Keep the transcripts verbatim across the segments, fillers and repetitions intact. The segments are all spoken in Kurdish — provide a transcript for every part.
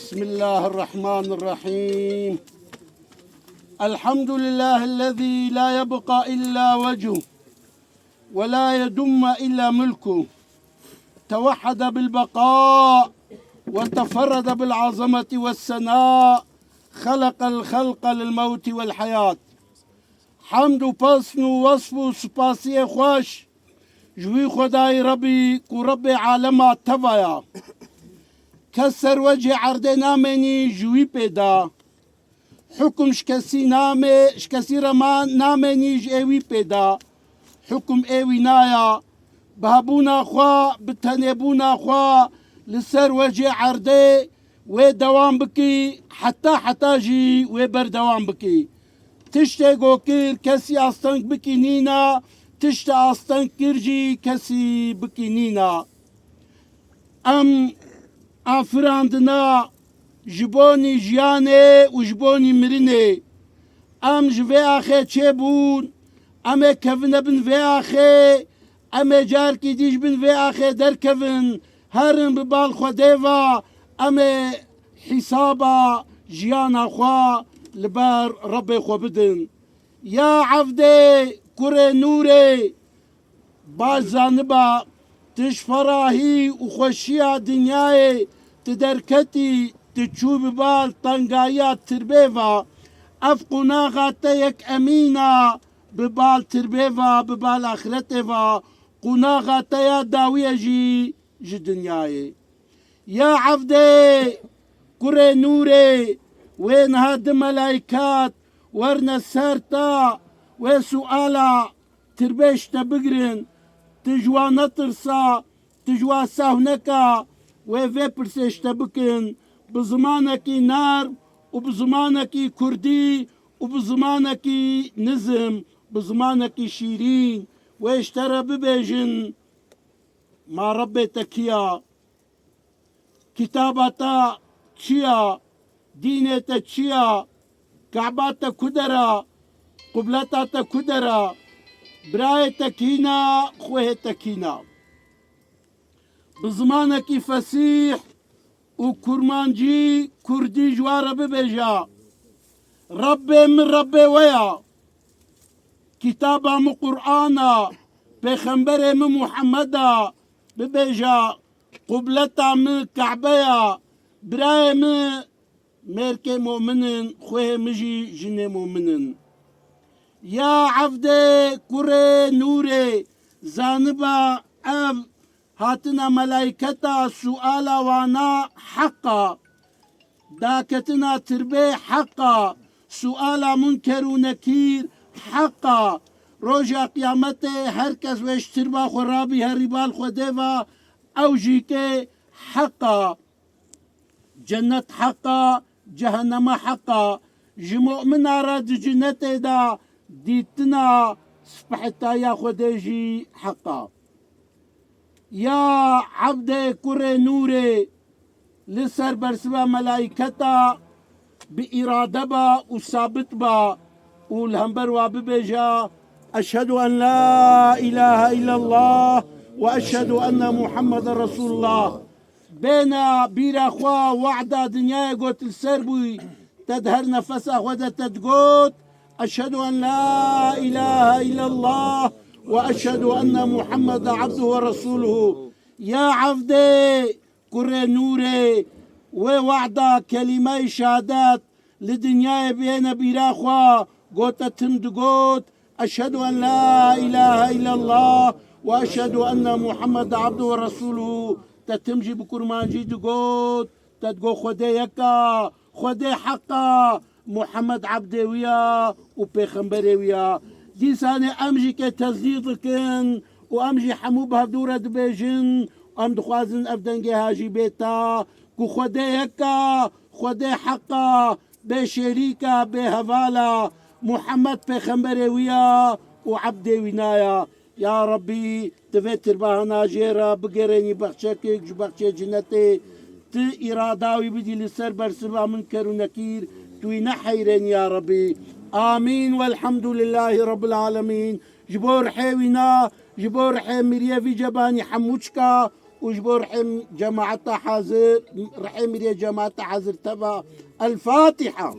بسم الله الرحمن الرحيم. الحمد لله الذي لا يبقى إلا وجهه ولا يدم إلا ملكه. توحد بالبقاء وتفرد بالعظمة والثناء. خلق الخلق للموت والحياة. Hemd û pesn û wesf û spasiyê xweş ji wî Xwedayî Rebî ku Rebbê alema teva ya. Kes ser wecê erdê namênî ji wî pê da. Hukum ji kesî namê, ji kesî re ma namênî ji ê wî pê da. Hukum ê wî naya. Bi hebûna xwe, bi tenêbûna xwe li ser wecê erdê wê dewam bikî, heta heta jî wê berdewam bikî. Tiştê go kir kesî asteng bikî nîna, tiştê asteng kir jî kesî bikî nîna. Em afirandina ji bonî jiyanê û ji bonî mirinê. Em ji vê axê çêbûn, em ê kevine bin vê axê, em ê carkî dî ji bin vê axê derkevin, herin bi bal Xwedê ve, em ê hîsaba jiyana xwe li ber Rebbê xwe bidin. Ya evdê kurê nûrê, baş zaniba, tu ji ferahî û xweşiya dinyayê tu derketî, tu çû bi bal tengayiya tirbê ve. Ev qonaxa te yek emîna, bi bal tirbê ve, bi bal axretê ve, qonaxa te ya dawiye jî ji dinyayê. Ya evdê kurê nûrê, wê niha di melaykat werne ser te, wê suala tirbê ji te bigirin, tu ji wan netirsa, tu ji wan sehw neka, wê vê pirsê ji te bikin, bi zimanekî nerm û bi zimanekî kurdî û bi zimanekî nizm, bi zimanekî şîrîn, wê ji te re bibêjin, ma Rebbê te kî ya? Kitaba te çi ya? Dînê te çi ya? Keba te ku der a? Qibleta te ku der a? Birayê te kî ne, xwehê te kî ne? Bi zimanekî fesîh û kurmancî, kurdî ji wan re bibêje, Rebbê min Rebbê we ya. Kitaba min Qur'an a, pêxemberê min Muhammed a, bibêje, qibleta min Kebe ya, birayê min mêrkê momin in, xwehê min jî jinê momin in. Ya evdê kurê nûrê, zaniba ev hatina melayketa suala wana heq a. Daketina tirbê heq a, suala Munker û Nekîr heq a. Roja Qiyametê her kes wê ji tirba xwe rabî herî bal Xwedê ve, ew jî kê heq a. Cennet heq a, cehenneme heq a. Ji mu'mina re di cinetê de dîtina spehetayiya Xwedê jî heq a. Ya evdê kurê nûrê, li ser bersiva melayketa bi îrade ba û sabit ba û li hember wa bibêje, Eşhedû en la îlahe îllallah we eşhedû enne Muhammeden Resûlullah. Bêne bîra xwe, wehda dinyayê got li ser bûyî, te di her nefesa xwe de te digot, Eşhedû en la îlahe îllallah we eşhedû enne Muhammeden ebduhu we resûluhu. Ya evdê kurê nûrê, wê wehda kelîmeyê şehadet li dinyayê bêne bîra xwe, got te tim digot, Eşhedû en la îlahe îllallah we eşhedû enne Muhammeden ebduhu we resûluhu. Te tim jî bi kurmancî digot, te digot Xwedê yek a, Xwedê heq a, Muhammed ebdê wî ya û pêxemberê wî ya. Dîsanê em jî kê tesdîq dikin û em jî hemû bi hevdû re dibêjin, em dixwazin ev dengê hajî bê te, ku Xwedê yek a, Xwedê heq a, bê şerîk a, bê heval a, Muhammed pêxemberê wî ya û ebdê wî naya. Ya Rebbî, tu vê tirbahana jê re bigerênî bexçekek ji bexçê cinetê, tu îrada wî bidî li ser bersiva Munker û Nekîr, tu wî neheyrenî ya Rebbî. Amîn. Welhamdulillahî Rabbil Alemîn. Ji bo rihê wîna, ji bo rihê miriyê vî cebanî hemû çika, û ji bo rihê cemaeta hazir, rihê mirê cemaeta hazir teva. El Fatiha.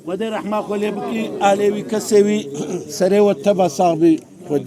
Xwedê rehma xwe lê bikî, alê wî, kesê wî, serê we teva sax bî.